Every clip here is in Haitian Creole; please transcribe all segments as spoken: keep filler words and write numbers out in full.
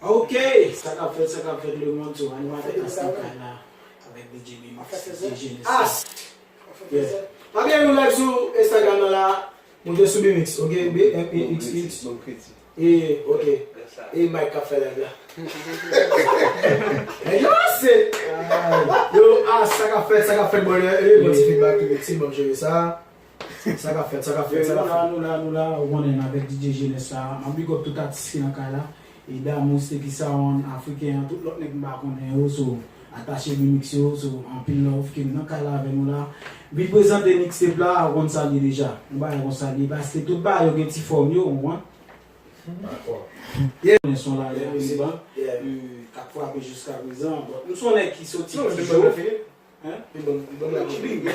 Ok, sa k ap fèt, sa k ap fèt lemonn, so animatè As nan kay la avèk D J Mimix, D J Nesta. As! Yeah. Pa bliye nou live sou Instagram nan la. Moute sou Bmix, ok? B M I X X. E, ok. E Mike k ap fè live la. Nèg yo se. Yo, ah, sa k ap fèt, sa k ap fèt, bòlè. E, bon ti feedback tou, ti bon jere sa. Sa k ap fèt, sa k ap fèt, sa k ap fèt. Nou la, nou la, nou la, ou konnen, avèk D J Jeunesse la. M ap big up tout atis ki nan kay la. E Damour, Steaky Sound, Afriken an, tout lòt nèg m pa konnen yo, so, atache Bmix yo, so, anpil love ke m nan kay la avè nou la. Vin prezante mixtape la, ou konn sa l ye deja. Yon bagay konsa l ye, paske tout bagay yo gen ti fòm yo, ou konprann? Dakò. Yeah. Men son la, yeah, rapidman, yeah, euh, k ap frape jiska prezan. Bon, m se yon nèg ki soti Tijo. Hein? Li bon, li bon la. Li bon,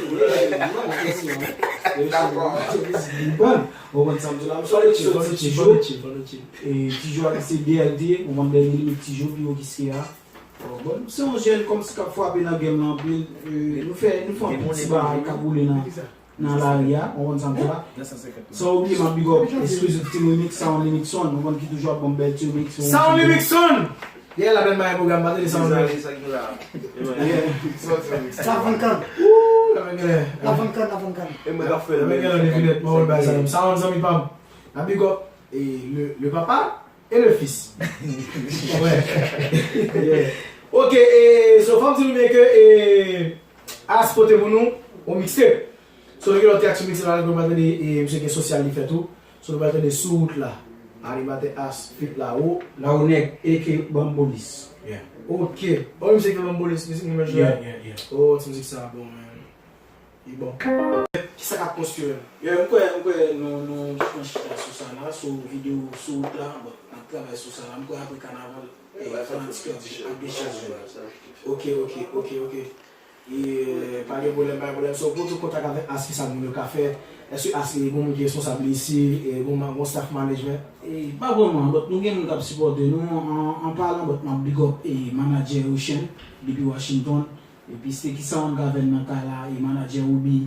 li bon. Ou konprann sa m di la, m se yon nèg ki soti Tijo. E Tijo a se D L T, ou konprann, Dènye Limit Tijo, pi wo ki se a. Bon, se yon jèn kòmsi k ap frape nan game lan anpil. Euh, nou fè, nou fè anpil ti bagay k ap boule nan nan lari a, ou konn sa m di la. San oubliye, m ap big up Exclusive Team Remix, Sound Limit Sound, ou konn ki toujou ap ban m bèl ti remix. Sound Limit Sound! Yeah, la bèl bagay pwogram, pa tande Sound Limit. Yeah. Lavann kann. Woo, la bèl gèlè. Lavann kann, lavann kann. E mwen k ap fè l. La bèl gèlè, definit, mwen wè bagay sa menm. Sound zanmi pa m. N ap big up, e le, le papa, et le fils. Ouais. Yeah. Ok, e, so, fò m di nou byen ke, e, As pote pou nou, yon mixtape. So, nou gen lòt tracks sou mixtape la, nou pral tande, e, misye gen sosyal li fè tou. So, nou pral tande Sou Wout La. Animatè As, feat Lawo. Lawo Nèg, A K A Bambolis. Yeah. Ok. Oh, misye ki fè Bambolis, mizik nou menm jwe. Yeah, yeah, yeah. Oh, ti mizik sa bon, man. Li bon. Kisa k ap konstwi menm? Yo, m kwè, m kwè nou, nou pran chita sou sa la, sou videyo Sou Wout La, bon, n ap travay sou sa la. M kwè apre kanaval, e, fanatik yo ap, ap dechaje. Ok, ok, ok, ok. E, pa gen pwoblèm, pa gen pwoblèm. So, pou tout kontak avèk As, kisa moun yo ka fè? Èske As li gon moun ki responsab li isi, e, gon ma-, gon staff management? E, pa vrèman, but nou gen moun k ap sipòte nou. An, an palan, but m ap big up, e, manadjè Ocean, depi Washington. Epi Steaky Sound k avè n nan kay la, e manadjè Ruby.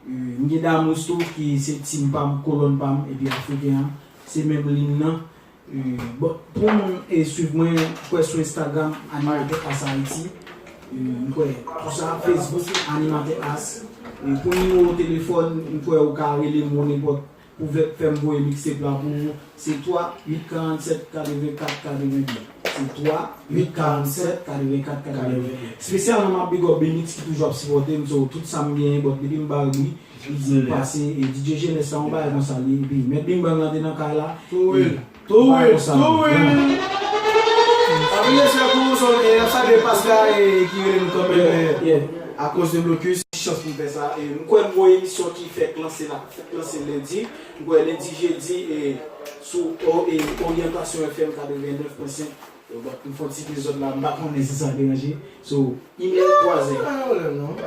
E, m gen Damours tou, ki se team pa m, kolòn pa m, epi Afriken an, se menm liy nan. E, bon, pou moun, e, swiv mwen, m kwè sou Instagram, Animatè As Haiti. E, m kwè, tou sa, Facebook, Animatè As. E, pou nimewo telefòn, m kwè ou ka rele m ou nenpòt pou vle fè m voye mixtape la pou ou, se twa uit karannsèt katrevenkat katrevenn de. Se twa uit karannsèt katrevenkat katrevenn de. Espesyalman, m ap big up Bmix ki toujou ap sipòte m, so tout sa m genyen, but depi m ba l wi, li di m pase, e D J Jeunesse sa, yon bagay konsa li ye, epi Mèt Bing Bang lan te nan kay la. Tou wi, tou wi, tou wi. Anpil respè pou ou, son, e, n ap salye Pascal, e, ki rele nou kanmenm, e, akoz de blokis. Chans pou m fè sa, e, m kwè m gon emisyon ki fèk lanse la, fèk lanse lendi. M kwè lendi, jedi, e, sou o-, e, Oryantasyon F M katrevennnèf pwen senk. E, bon, m fè yon ti epizòd la, m pa konnen si sa deranje. So, imèl twa zè. Ah, pa gen pwoblèm, non.